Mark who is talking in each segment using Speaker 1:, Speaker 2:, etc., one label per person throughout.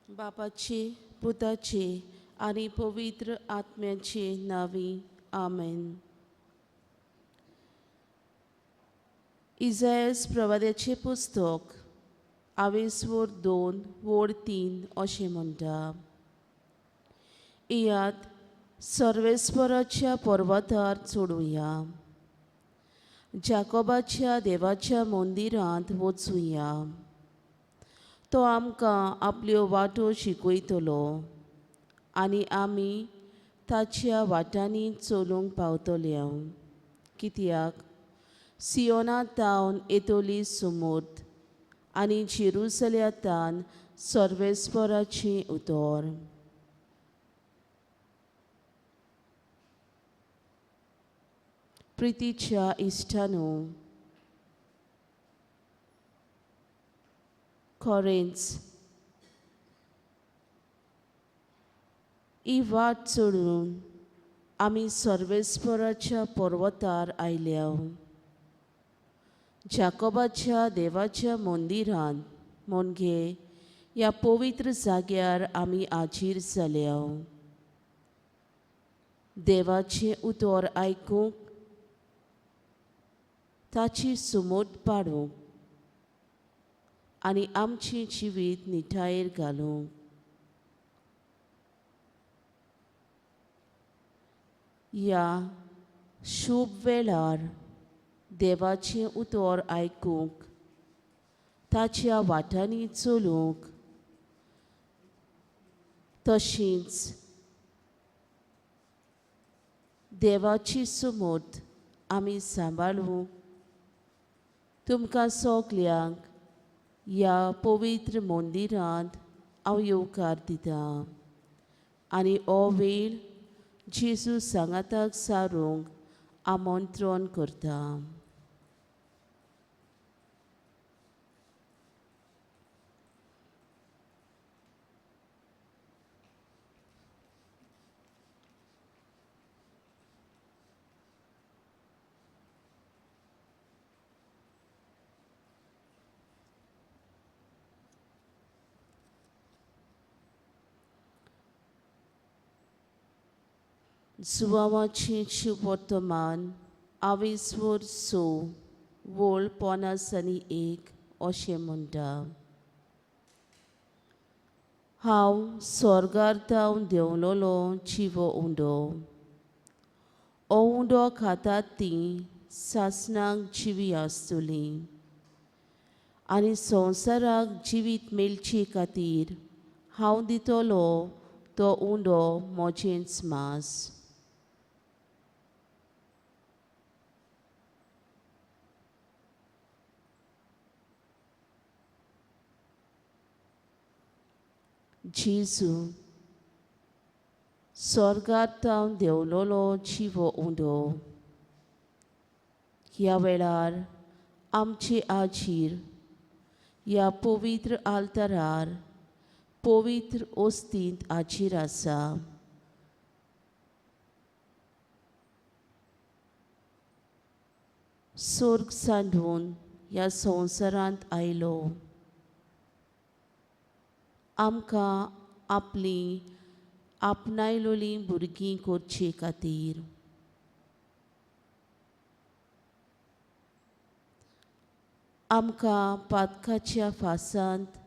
Speaker 1: बापाची पुताची आनी पवित्र आत्म्याची नांवी आमेन. इजायस प्रवाद्याचें पुस्तक आवेसवर 2 वोड 3 अशें म्हणटा, येयात सर्वेस्वराच्या पर्वतार चडुया, जाकोबाच्या देवाच्या मंदिरांत वचुया. तो आमकां आपल्यो वाटो शिकयतलो आनी आमी ताच्या वाटांनी चलूंक पावतले. कित्याक सियोना तावन येतली सुमूर्त आनी जेरुसल्यांतान सर्वेस्वराचें उतर. प्रितीच्या इश्टानू, खरेंच ही वाट चडून आमी सर्वेस्वराच्या पर्वतार आयल्या. जाकोबाच्या देवाच्या मंदिरांत म्हणजे ह्या पवित्र जाग्यार आमी हाजीर जाल्या. देवाचें उतर आयकूंक, ताची सुमोत पाडूंक आनी आमचें जिवीत निठायेर घालूंक. ह्या शूभ वेळार देवाचें उतर आयकूंक, ताच्या वाटांनी चलूंक, तशींच देवाची सुमूर्त आमी सांबाळूंक तुमकां सगल्यांक ह्या पवित्र मंदिरांत हांव येवकार दितां आनी हो वेळ जेजू सांगाताक सारूंक आमंत्रण करता. जुवावाचें शिववर्तमान आवेसवर 6 वोळ 51 अशें म्हणटा, हांव स्वर्गार थावन देंवलोलो जिवो उंडो. हो उंडो खातात तीं सासणाक जिवी आसतलीं आनी संवसाराक जिवीत मेळचे खातीर हांव दितलो तो उंडो म्हजेंच मांस. जेजू स्वर्गार थावन देंवलोलो जिवो उंडो ह्या वेळार आमचे आजीर ह्या पवित्र आल्तारार पवित्र ओस्तींत आजीर आसा. स्वर्ग सांडून ह्या संवसारांत आयलो, आमकां आपली आपणायलोलीं भुरगीं करचे खातीर. आमकां पातकाच्या फासांत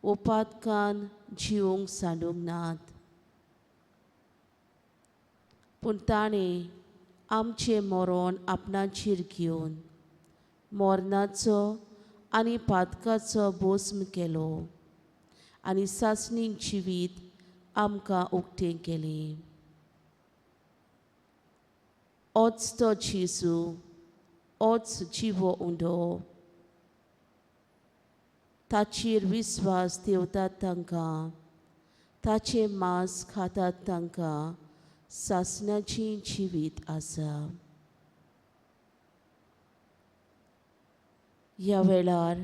Speaker 1: वो पातकान जिवंक सांडूंक नात, पूण ताणें आमचें मरण आपणाचेर घेवन मरणाचो आनी पातकाचो भस्म केलो आनी सासणीक जिवीत आमकां उक्तें केलें. ओच तो जेजू, ओच जिवो उंडो. ताचेर विस्वास दवरतात तांकां, ताचें मांस खातात तांकां सासणाचें जिवीत आसा. ह्या वेळार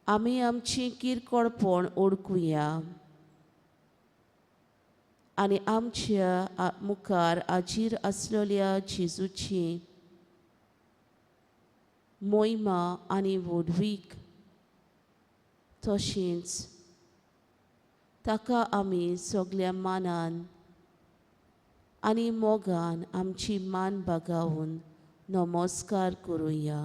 Speaker 1: आमी आमचें किरकोळपण ओळखुया आनी आमच्या मुखार आजीर आसलेल्या जेजूची मोहिमा आनी व्हडवीक तशेंच ताका आमी सगल्या मानान आनी मोगान आमची मान बागावन नमस्कार करुया.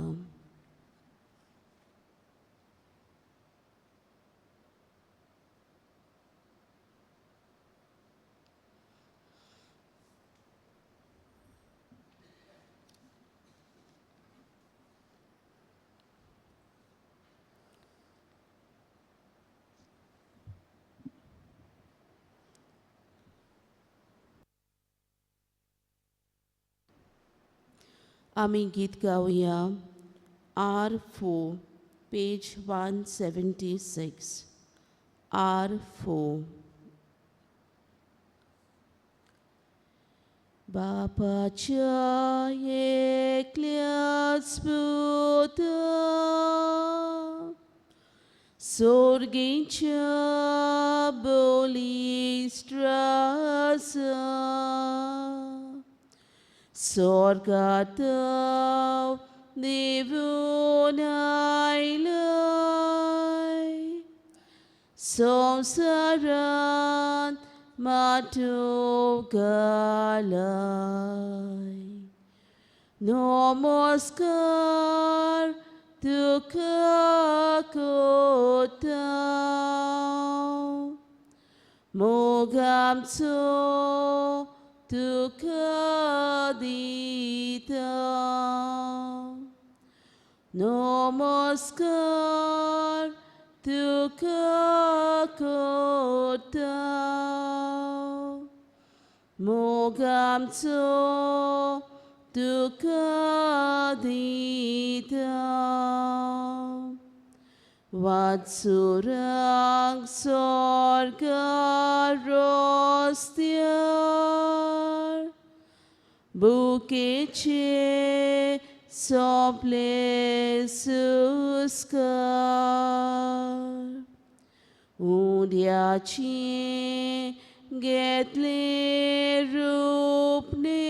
Speaker 1: आमी गीत गावया R4 page 176 R4. बापाच्या एकल्याच पुता सोर्गीच्या बलिश्ट आसा स्वर्गांत देवून आयलाय संवसारांत माटोव घालाय. नमस्कार तुका कोता मोग आमचो तुका दिता. नमस्कार तुका कोता मोग आमचो तुका दिता. वाटसुरांक स्वर्गा रस्त्यार बुकेचे सोंपले सुस्कार उद्याची घेतले रूपने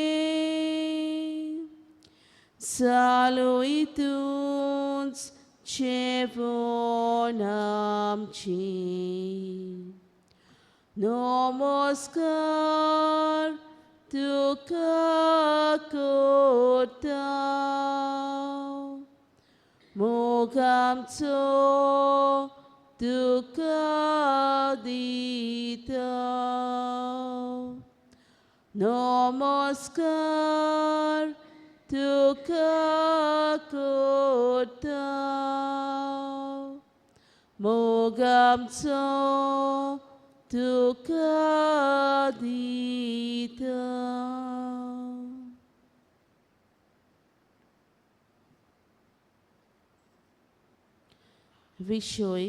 Speaker 1: चालू तूंच जेवण आमचें. नमस्कार तुका कोता मोग आमचो तुका दिता. नमस्कार तुका कोता मोग आमचो तुका दिता. विशय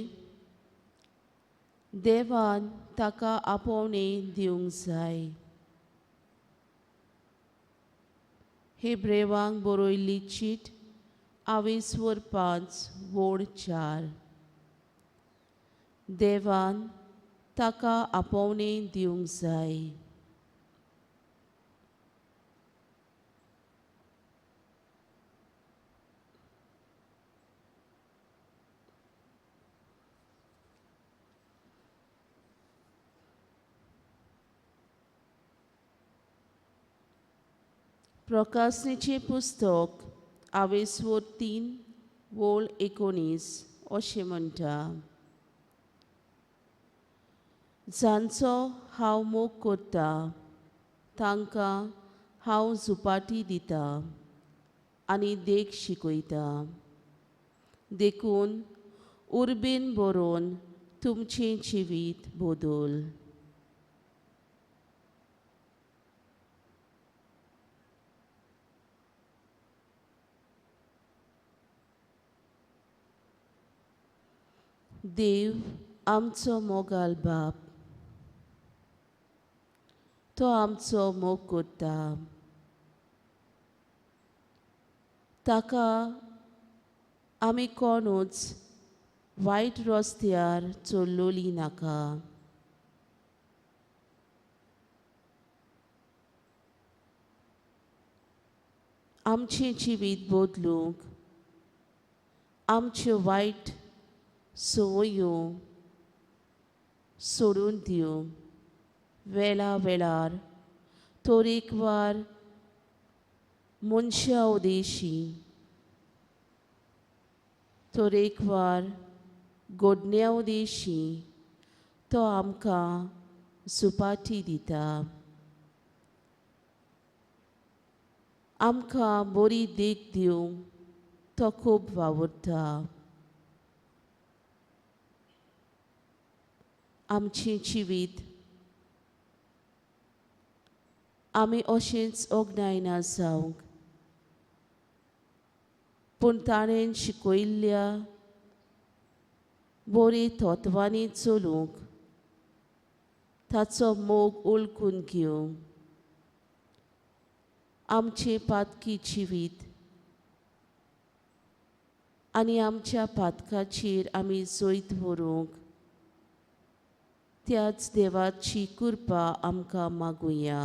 Speaker 1: देवान ताका आपोवणें दिवंक जाय. हेब्रेवांक बरयल्ली चीट आवेसवर 5:4. देवान ताका आपोवणें दिवंक जाय. प्रकाशनेचें पुस्तक आवेसवर 3:19 अशें म्हणटा, जांचो हांव मोग करता तांकां हांव झुपाटी दिता आनी देख शिकयता. देखून उर्बेन बरोवन तुमचें जिवीत बदल. देव आमचो मोगाल बाप, तो आमचो मोग करता. ताका आमी कोणूच वायट रस्त्यार चल्लोली नाका. आमचें जिवीत बदलूंक आमच्यो वायट संवयो सोडून दिवंक वेळा वेळार तरेकवार मनशा उदेशी तरेकवार गोडण्या उदेशी तो आमकां सुपाटी दिता. आमकां बरी देख दिवंक तो खूब वावुरता. आमचें जिवीत आमी अशेंच ओगडायना जावंक, पूण ताणें शिकयल्ल्या बरी तत्वांनी चलूंक, ताचो मोग उलकून घेवंक आमचें पातकी जिवीत आनी आमच्या पातकाचेर आमी जैत व्हरूंक त्याच देवाची कृपा आमकां मागुया.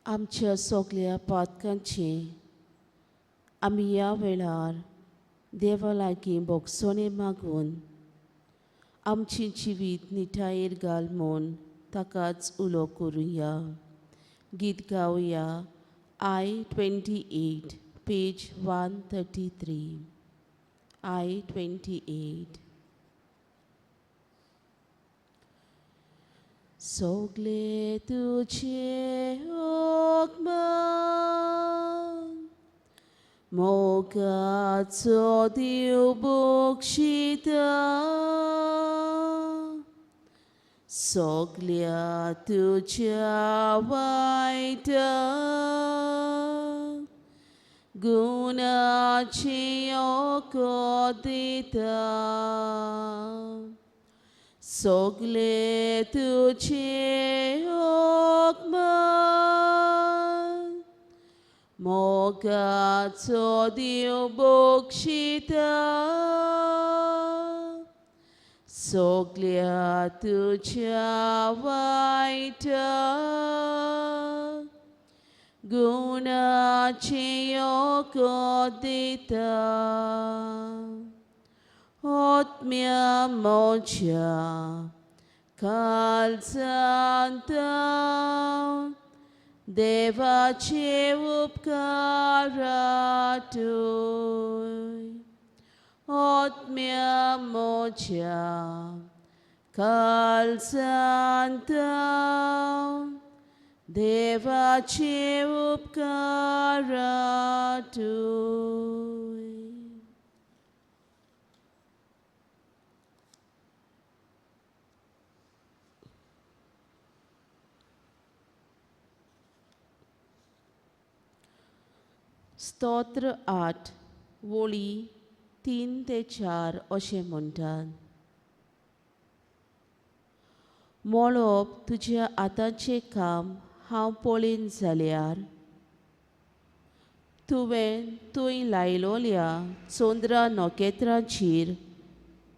Speaker 1: आमच्या सगल्या पातकांचे आमी ह्या वेळार देवा लागीं भोगसणें मागून आमचें जिवीत निठायेर घाल म्हूण ताकाच उलो करुया. गीत गावया I 28 page 133. I 28. सगले तुझे हुक्म मोगाचो देव बक्षिता, सगल्या तुझ्या वायटा गुणाचे योको दिता, सगले तुझे हुक्म मोगाचो देव बक्षिता, सगल्या तुझ्या वायटा गुणाचे योको दिता. आत्म्या म्हज्या काळजांत देवाचे उपकार आठय. आत्म्या म्हज्या काळजांत देवाचे उपकार आठय. स्तोत्र 8 वळी 3 ते 4 अशें म्हणटात. मळब तुज्या हाताचें काम हांव पळयन जाल्यार, तुवें थंय लायलोल्या चंद्रा नखेत्रांचेर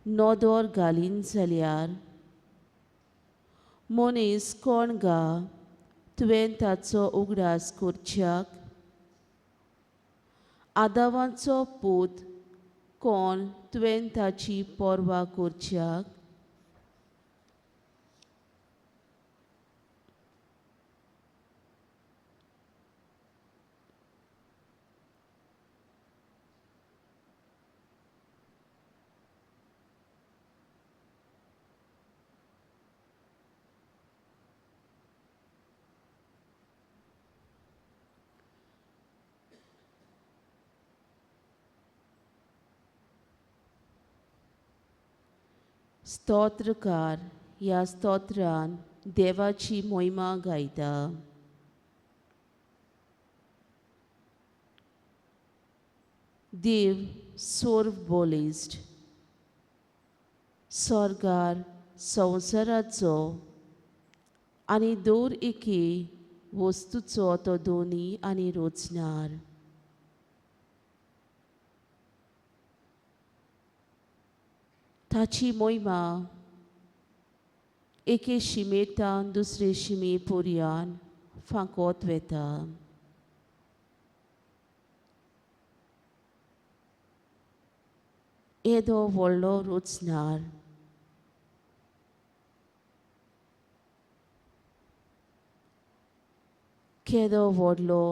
Speaker 1: नदर घालीन जाल्यार, मनीस कोण गा तुवें ताचो उगडास करच्याक? आदावाचो पूत कोण तुवें ताची पर्वा करच्याक? स्तोत्रकार ह्या स्तोत्रान देवाची मोहिमा गायता. देव सर्व बळिश्ट, स्वर्गार संवसाराचो आनी दर एके वस्तूचो तो दोनी आनी रचणार. ताची मोहिमा एके शिमेतान दुसरे शिमे पर्यान फांकोत वेता. येदो व्हडलो रचणार केदो व्हडलो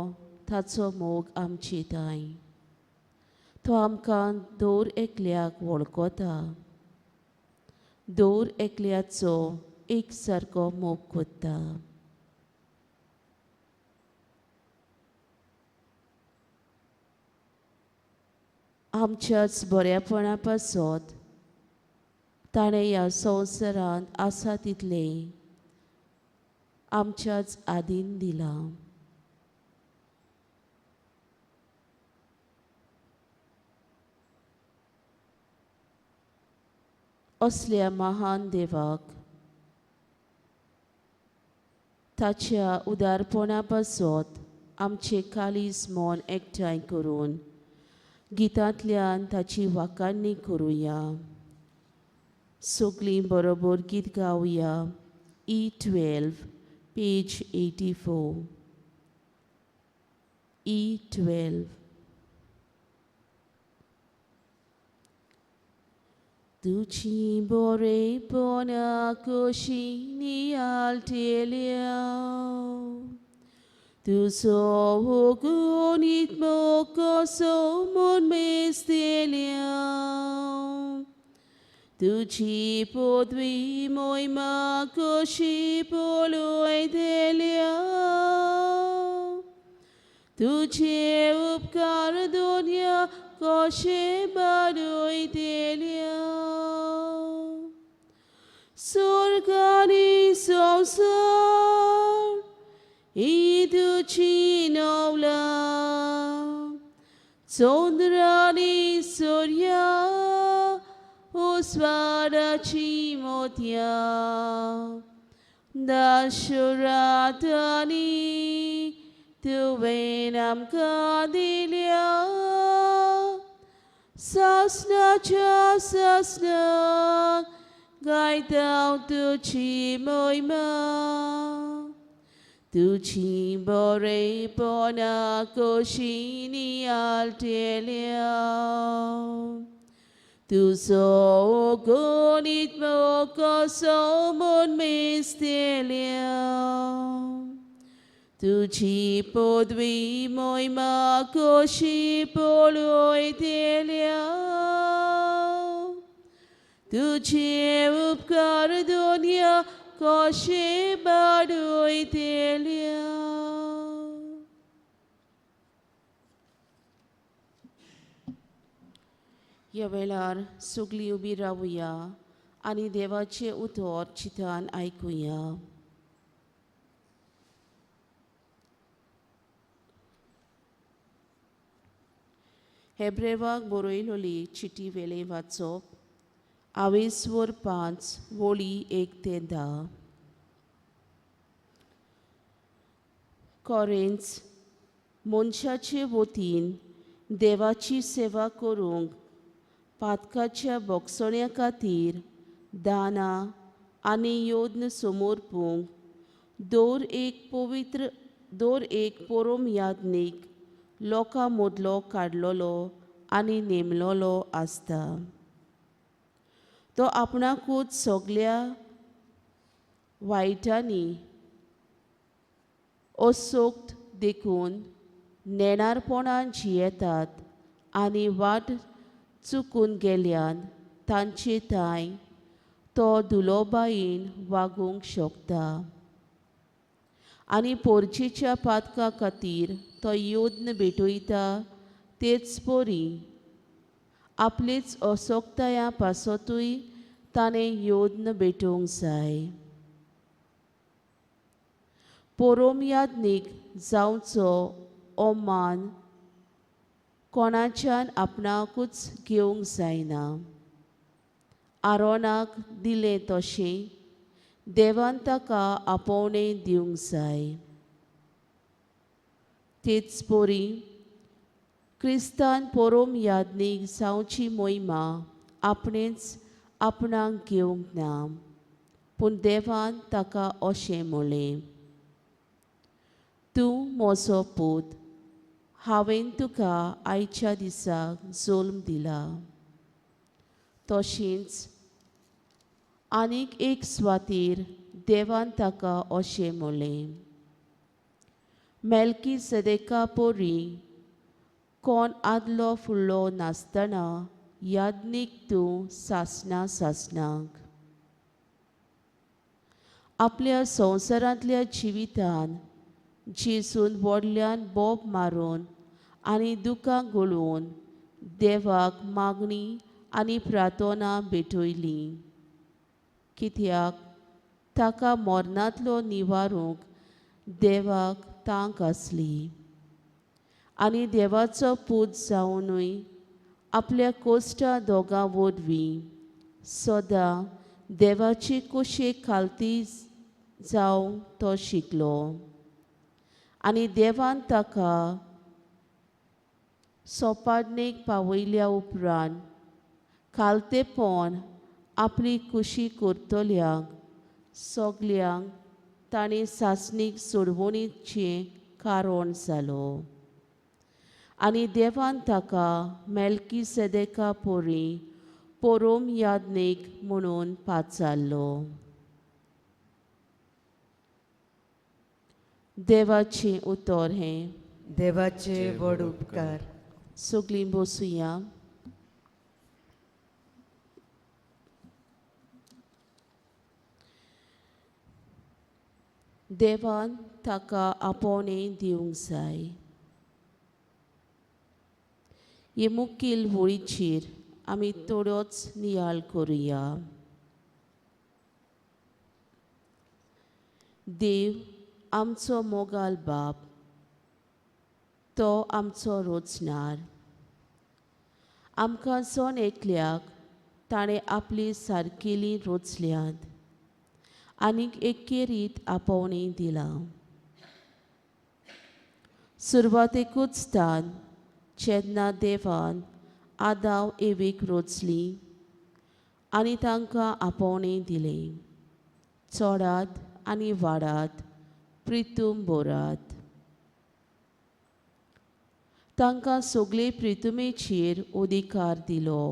Speaker 1: ताचो मोग आमचे थांय. तो आमकां दर एकल्याक वळखता, दर एकल्याचो एक सारको मोग करता. आमच्याच बऱ्यापणा पासत ताणें ह्या संवसारांत आसा तितलें आमच्याच आदीन दिलां. असल्या महान देवाक ताच्या उदारपणा पासत आमचें काळीज मन एकठांय करून गितांतल्यान ताची वाखाणणी करुया. सगळीं बरोबर गीत गावया. E12 page 84. E12. तुजी बरेपणा कशी नियाळटेल्या, तुजो अगणीत मोग कसो म्हूण मेजतेल्या. तुजी पदवी मोहिमा कशी पळयतल्या, तुजे उपकार दुनिया कशे बरयतल्या. स्वर्ग आनी संवसार ही तुजी नवलां, चंद्र आनी सुर्या उस्वाडाची मोतयां, दाशरात आनी तुवें आमकां दिल्या. सासणाच्या सासणाक गायता तुजी मोहिमा, तुजी बरेपणा कशी नियाळटेल्या, तुजो अगणीत मोग कसो म्हूण मेजतेल्या. तुजी पदवी मोहिमा कशी पळयतल्या, तुजे उपकार दुनिया कशे बरयतल्या. ह्या वेळार सगळीं उबी रावया आनी देवाचें उतर चिंतान आयकुया. हेब्रेवाक बरयलोली चिटी वेले वाचप. आवेस्वर 5 वळी 1 ते 10. कॉरेन्स मनशाचे वतीन देवाची सेवा करूंक पातकाच्या बोगसण्या खातीर दानां आनी योद्न समर्पूंक दर एक पवित्र दर एक पोरोम याज्ञीक लोकां मदलो काडलोलो आनी नेमलोलो आसता. तो आपणाकूच सगल्या वायटांनी असोक्त देखून नेणारपणान जियेतात आनी वाट चुकून गेल्यान तांचे थांय तो दुलोबायेन वागूंक शकता आनी पोरचेच्या पातका खातीर तो योद्न भेटयता. तेच परी आपलेच असोक्ताया पासतूय ताणें योद्न भेटोवंक जाय. पोरोम याज्ञीक जावचो हो मान कोणाच्यान आपणाकूच घेवंक जायना. आरोनाक दिलें तशें देवान ताका आपोवणें दिवंक जाय. तेच परी क्रिस्तान पोरोम याज्ञीक जावची मोहिमा आपणेच आपणाक घेवंक ना, पूण देवान ताका अशें म्हणलें, तूं म्हजो पूत, हांवें तुका आयच्या दिसाक जल्म दिला. तशेंच आनीक एक स्वातीर देवान ताका अशें म्हणलें, मेल्की सदेका पोरी कोण आदलो फुडलो नासतना याज्ञीक तूं सासना सासनाक. आपल्या संवसारांतल्या जिवितान जेजून व्हडल्यान बोब मारून आनी दुकां गळोवन देवाक मागणी आनी प्रार्थना भेटयली, कित्याक ताका मरणांतलो निवारूंक देवाक तांक आसली. आनी देवाचो पूत जावनूय आपल्या कोश्टा दोगां वरवीं सदां देवाची कुशेक खालती जावंक तो शिकलो आनी देवान ताका सोपाडणेक पावयल्या उपरांत खालतेपण आपली कुशी करतल्यांक सगल्यांक ताणें सासणीक सोडवणीचें कारण जालो. आनी देवान ताका मेल्की सेदेका पोरी पोरोम याज्ञीक म्हणून पाचारलो. देवाचें उतर हें.
Speaker 2: देवाचे व्हड उपकार.
Speaker 1: सगळीं बसुया. देवान ताका आपोवणें दिवंक जाय. हे मुखेल वळीचेर आमी थोडोच नियाळ करुया. देव आमचो मोगाल बाप, तो आमचो रोचणार. आमकां जण एकल्याक ताणें आपली सारकेली रोचल्यात आनीक एके रीत आपोवणें दिलां. सुरवातेकूच तान जेन्ना देवान आदाव एवीक रोचली आनी तांकां आपोवणें दिलें, चोडात आनी वाडात, प्रितूम बोरात. तांकां सगळे प्रितुमेचेर अधिकार दिलो.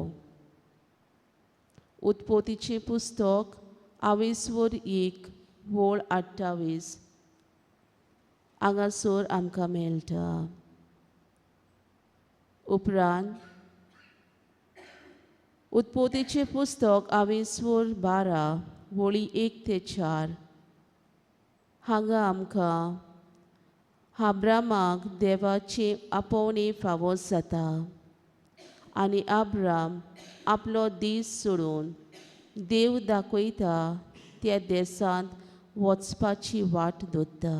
Speaker 1: उत्पत्तीचें पुस्तक आवेसवर 1 वळ 28 हांगासर आमकां मेळटा. उपरांत उत्पत्तीचें पुस्तक आवेसवर 12 वळी 1 ते 4 हांगा आमकां आब्रामाक देवाचें आपोवणें फावो जाता आनी आब्राम आपलो दीस सोडून देव दाखयता त्या देशांत वचपाची वाट दोता.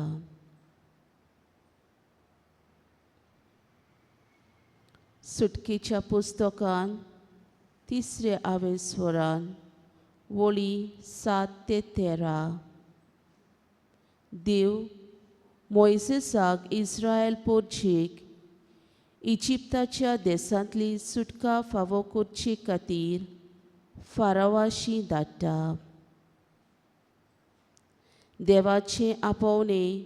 Speaker 1: सुटकेच्या पुस्तकान तिसऱ्या आवेस्वरान वळी 7 ते 13 देव मोयसेसाक इस्रायल पोरचेक इजिप्ताच्या देशांतली सुटका फावो करचे खातीर फारावाशी धाडटा. देवाचें आपोवणें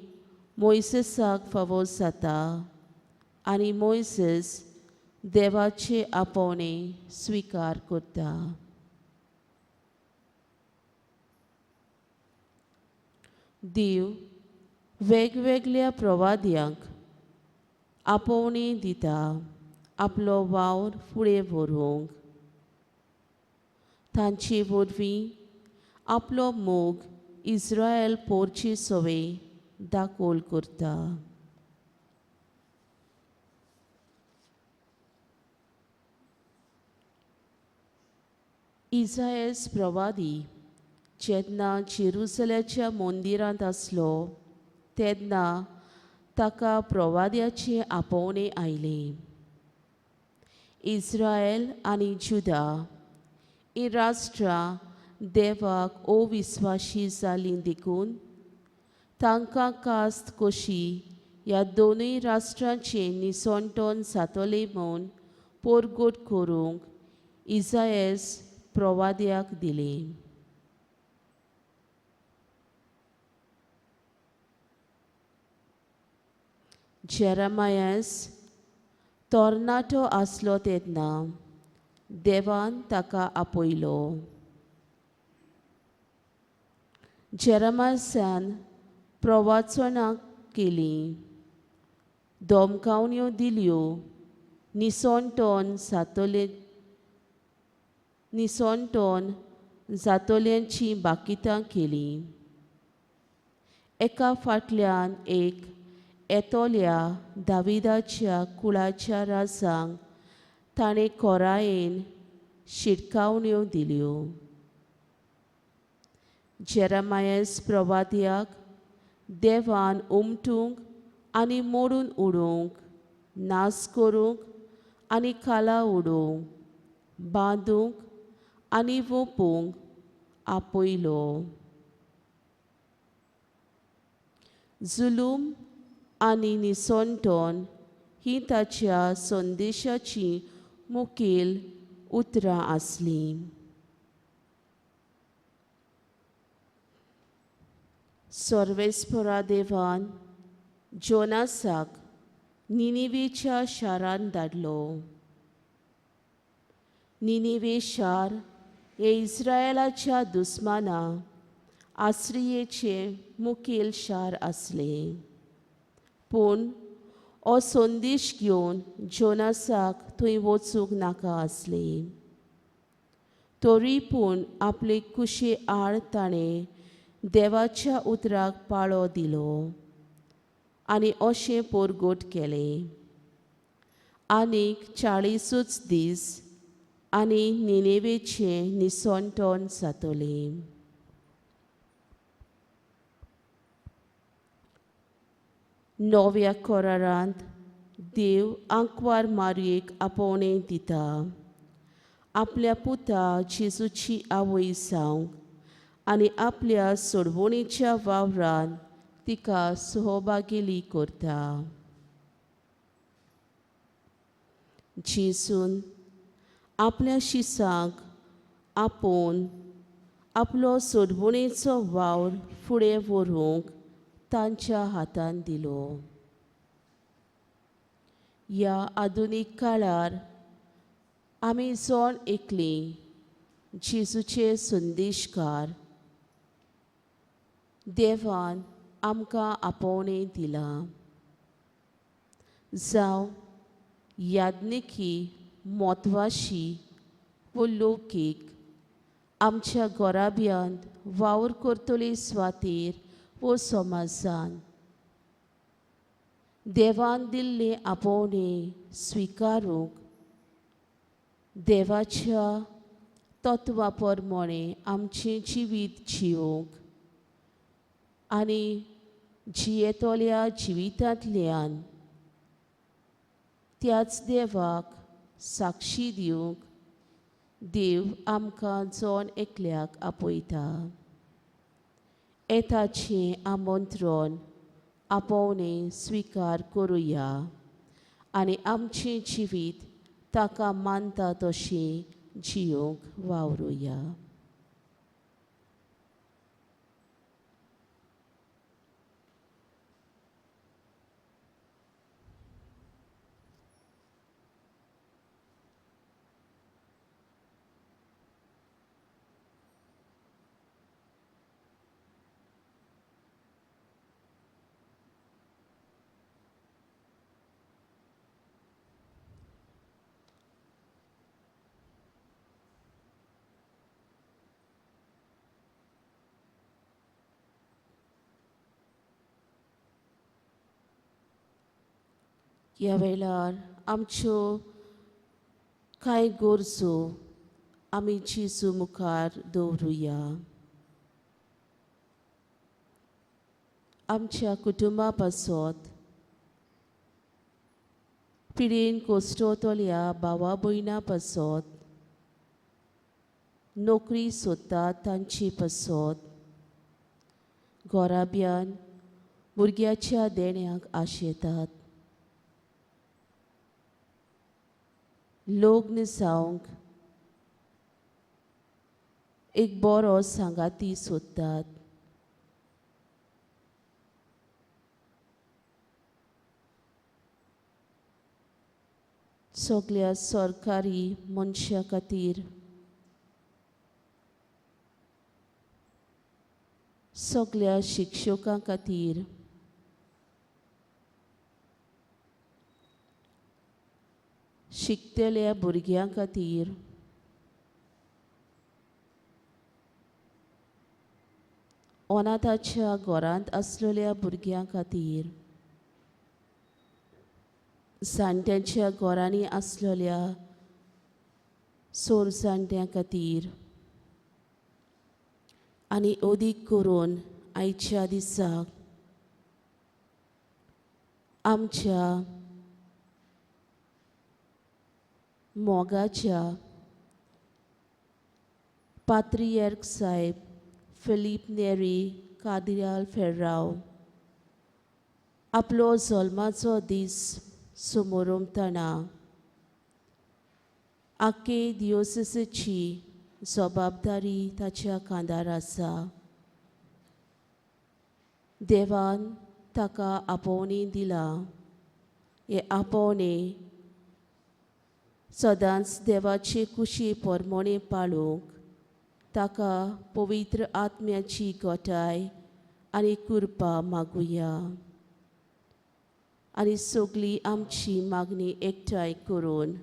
Speaker 1: मोयसेसाक फावो जाता आनी मोयसेस देवाचें आपोवणें स्विकार करता. देव वेगवेगळ्या प्रवाद्यांक आपोवणें दिता आपलो वावर फुडें व्हरूंक. तांचे वरवीं आपलो मोग इस्रायल पोरचे सवे दाखोल करता. इजायस प्रवादी जेन्ना जेरुसल्याच्या मंदिरांत आसलो तेन्ना ताका प्रवाद्याचें आपोवणें आयलें. इस्रायल आनी जुदा हीं राष्ट्रां देवाक अविस्वाशी जालीं देखून तांकां कास्त कशी ह्या दोनूय राष्ट्रांचें निसणटण जातलें म्हूण परगट करूंक इजायस प्रवाद्याक दिलें. जेरमायस तरणाटो आसलो तेन्ना देवान ताका आपयलो. जेरमायसान प्रवाचनां केलीं, धमकावण्यो दिल्यो, निसणटण जातले निसणटण जातल्यांचीं बाकितां केलीं. एका फाटल्यान एक येतल्या दाविदाच्या कुळाच्या राजांक ताणें खोरायेन शिटकावण्यो दिल्यो. जेरमायस प्रवाद्याक देवान उमटूंक आनी मोडून उडोवंक, नाश करूंक आनी खाला उडोवंक, बांदूंक आनी वोपूंक आपयलो. जुलूम आनी निसणटण हीं ताच्या संदेशाचीं मुखेल उतरां आसलीं. सर्वेस्परा देवान जोनासाक निनिवेच्या शारांत धाडलो. निनिवे शार हें इस्रायलाच्या दुस्माना आश्रियेचें मुखेल शार आसलें. पूण हो संदेश घेवन जोनासाक थंय वचूंक नाका आसलें. तरी पूण आपले कुशे आड ताणें देवाच्या उतराक पाळो दिलो आनी अशें परगट केलें. आनीक 40 दीस आनी निनेवेचें निसणटण जातलें. नव्या करारांत देव आंकवार मारयेक आपोवणें दिता. आपल्या पुता जेजूची आवय जावंक आनी आपल्या सोडवणेच्या वावरान तिका सहभागेली करता. जेजून आपल्या शिसांक आपोवन आपलो सोडवणेचो वावर फुडें व्हरूंक तांच्या हातान दिलो. ह्या आधुनीक काळार आमी जण एकलीं जेजूचे संदेशकार देवान आमकां आपोवणें दिलां. जावं याज्ञिकी, म्हत्वाशी वो लौकीक, आमच्या घराब्यांत वावर करतले स्वातीर वो समाजान देवान दिल्लें आपोवणें स्विकारूंक देवाच्या तत्वा प्रमाणें आमचें जिवीत जिवंक आनी जियेतल्या जिवितांतल्यान त्याच देवाक साक्षी दिवंक देव आमकां जण एकल्याक आपयता. येताचें आमंत्रण आपोवणें स्विकार करुया आनी आमचें जिवीत ताका मानता तशें जिवंक वावरुया. ह्या वेळार आमच्यो कांय गरजो आमी जेजू मुखार दवरुया. आमच्या कुटुंबा पासत, पिडेन कोश्टतल्या भावा भयणां पासत, नोकरी सोदता तांचे पासत, घराब्यान भुरग्याच्या देण्याक आशेतात, लग्न जावंक एक बरो सांगाती सोदतात, सगल्या सरकारी मनशां खातीर, सगल्या शिक्षकां खातीर, शिकतल्या भुरग्यां खातीर, अनाथाच्या घरांत आसलेल्या भुरग्यां खातीर, जाणट्यांच्या घरांनी आसलेल्या सोर जाणट्यां खातीर आनी अदीक करून आयच्या दिसाक आमच्या मोगाच्या पात्रियर्क साहेब फिलीप नेरी कादिराल फेर्राव आपलो जल्माचो दीस समोरमतना आखे दियोसेची जबाबदारी ताच्या खांदार आसा. देवान ताका आपोवणी दिला. हे आपोवणे सदांच देवाचे कुशी परमोणे पाळूंक ताका पवित्र आत्म्याची गोठाय आनी कृपा मागुया आनी सगली आमची मागणी एकठांय करून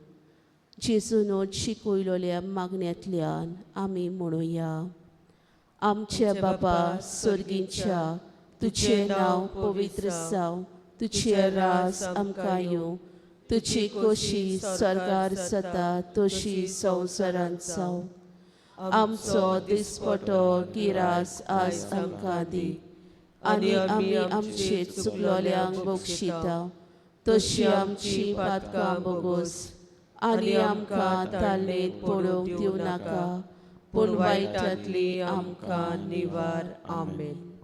Speaker 1: जेजून शिकयलेल्या मागण्यांतल्यान आमी म्हणुया. आमच्या बाबा सर्गीच्या, तुजें नांव पवित्र जावं, तुजें राज आमकां येवं, तुजी कोशी स्वर्गार जाता तशी संवसारांत जावं. आमचो दिसपटो गिरास आज आमकां दी आनी आमी आमचे चुकलोल्यांक बक्षिता तशी आमची पातकां बोगोस आनी आमकां ताल्लेंत पडोवंक दिवं नाका, पूण वायटांतली आमकां निवार. आमेन.